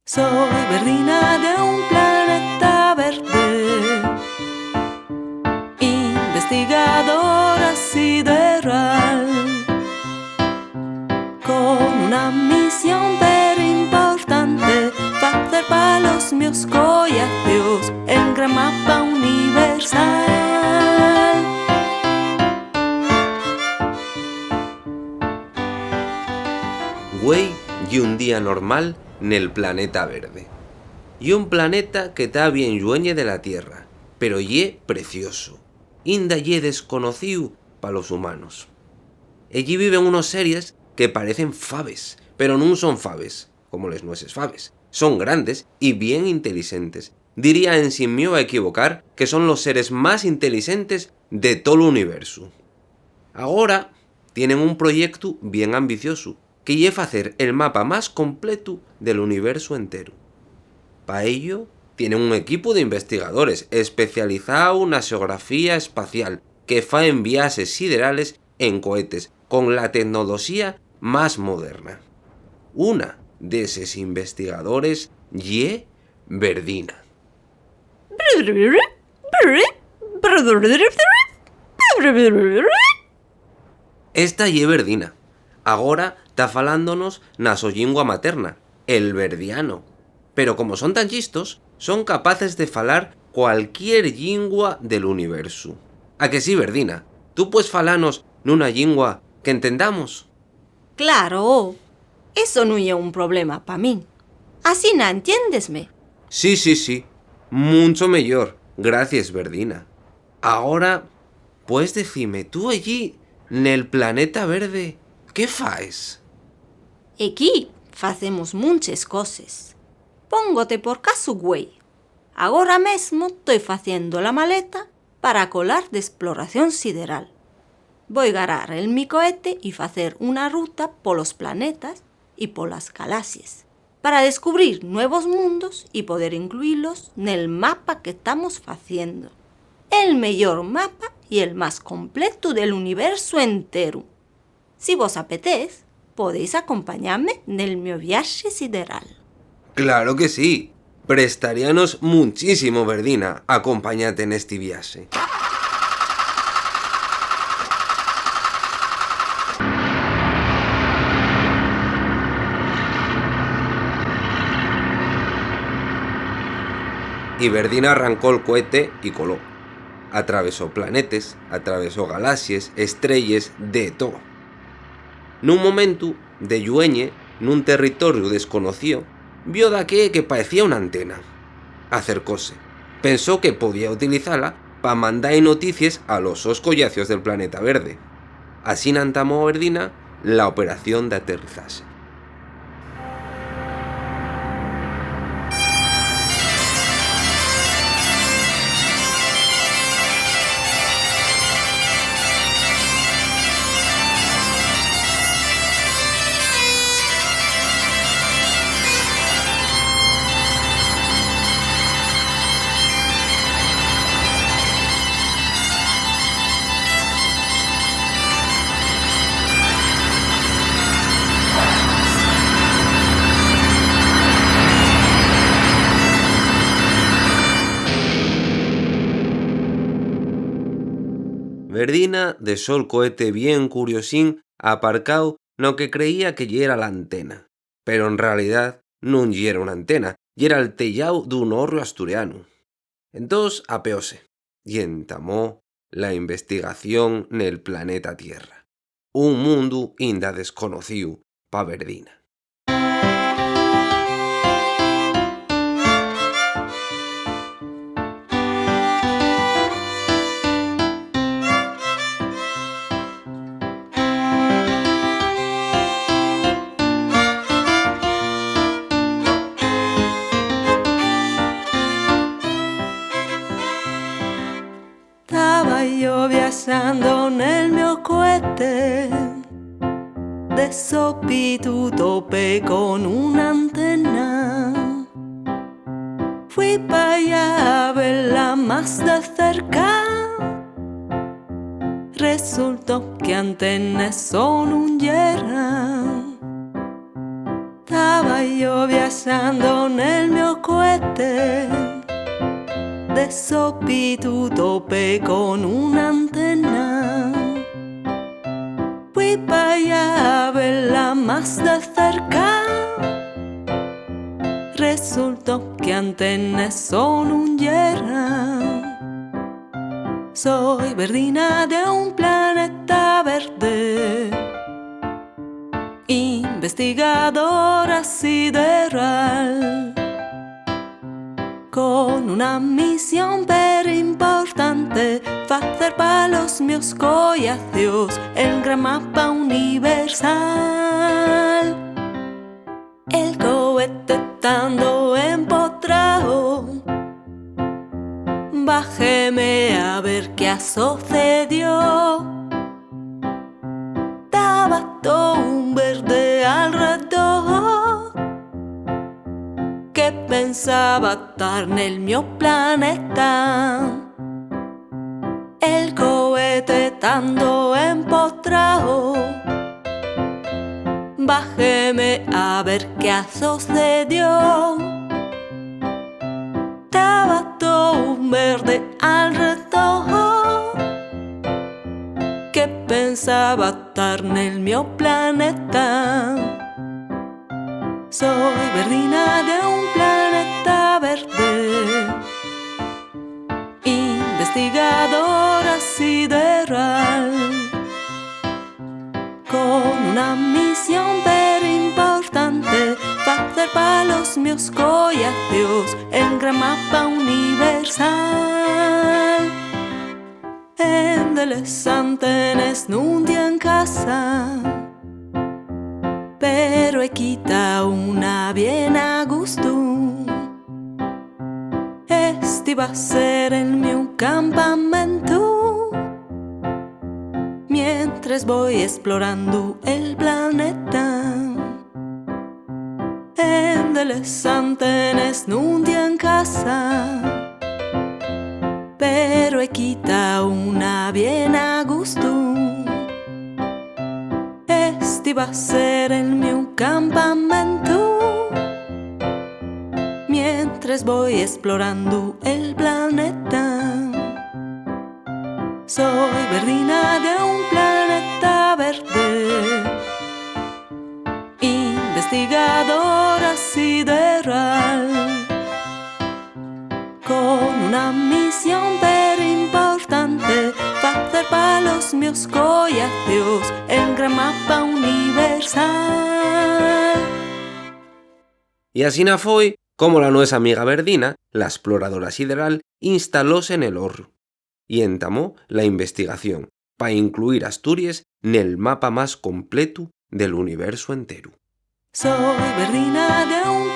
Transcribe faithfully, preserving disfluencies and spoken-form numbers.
Soi Verdina d'un planeta verde, investigadora sideral, con una misión perimportante, facer pa los mios collacios el gran mapa universal. Güei ye un día normal nel planeta verde. Ye un planeta que ta bien llueñe de la Tierra, pero ye preciosu. Inda ye desconocíu pa los humanos. Ellí viven unos seres que parecen faves, pero nun son faves, como les nueses faves. Son grandes y bien intelixentes. Diría, ensin mieu a equivocar, que son los seres más intelixentes de tol universu. Agora tienen un proyectu bien ambiciosu, que ye facer el mapa más completu del universu enteru. Pa ello, tienen un equipu d'investigadores especializao na xeografía espacial que faen viaxes siderales en cohetes con la tecnoloxía más moderna. Una d'eses investigadores ye Verdina. Esta ye Verdina. Agora ta falándonos na so llingua materna, el verdiano. Pero como son tan llistos, son capaces de falar cualquier llingua del universu. ¿A que sí, Verdina? ¿Tú pues falanos nuna llingua qu'entendamos? Claro, eso nun ye un problema pa min. Asina entiéndesme. Sí, sí, sí. Muncho meyor. Gracies, Verdina. Agora, ¿puedes dicime, tú ellí, nel planeta verde, qué faes? Equí facemos munches coses. Póngote por casu güei. Agora mesmo toi faciendo la maleta para colar d'esploración sideral. Voi garar el mi cohete y facer una ruta polos planetas y polas galaxies, para descubrir nuevos mundos y poder incluilos nel mapa que tamos faciendo, el meyor mapa y el más completu del universu enteru. Si vos apetez, podéis acompañame nel mio viaxe sideral. Claro que sí. Prestaríanos munchísimo, Verdina, acompañate nesti viaxe. Y Verdina arrancó'l cohete y coló. Atravesó planetes, atravesó galaxies, estrelles, de too. Nun momentu, de llueñe, nun territoriu desconocío, vio daqué que paecía una antena. Acercóse. Pensó que podía utilizala pa mandar noticies a los sos collacios del planeta verde. Asina entamó Verdina la operación d'aterrizaxe. Verdina dexó'l cohete bien curiosín aparcáu no que creía que yera la antena, pero en realidá nun yera una antena, yera'l telláu d'un horru asturianu. Entós apeóse y entamó la investigación nel planeta Tierra, un mundu inda desconocíu pa Verdina. Taba yo viaxando nel mio cohete, de sopitu topé con una antena. Fui pa allá a vela más de cerca. Resultó que antenes son un yerra. Taba Yo viaxando nel mio cohete, de sopitu topé con una antena. Fui pa allá a verla más de cerca. Resultó que antenes son un yerra. Soy verdina de un planeta verde, investigadora sideral, con una misión per importante, facer pa los mios collacios el gran mapa universal. El cohete tando empotrao, bajéme a ver qué ha sucedió. Taba todo un verde al redor, que pensaba tar nel mio planeta. El cohete tando empotrao, bajéme a ver qué ha sucedió. Taba todo un verde al redor, que pensaba tar nel mio planeta. Soy verdina de un planeta verde, investigadora sideral, con una misión per importante, facer pa los mios collacios el gran mapa universal. Ende les antenes nun tien casa, pero equí ta una bien a gustu. Esti va ser el miu campamentu, mientres voi esplorando el planeta. Ende les antenes nun tien casa, pero equí ta una bien a gustu. Esti va ser el miu campamentu, mientres voi esplorando el planeta. Soy verdina de un planeta verde, investigadora sideral, con una misión per importante, facer pa los mios collacios el gran mapa universal. Y asina foi como la nuestra amiga Verdina, la esploradora sideral, instalóse nel horru y entamó la investigación pa incluir Asturies nel mapa más completu del universu enteru. Soy verdina de un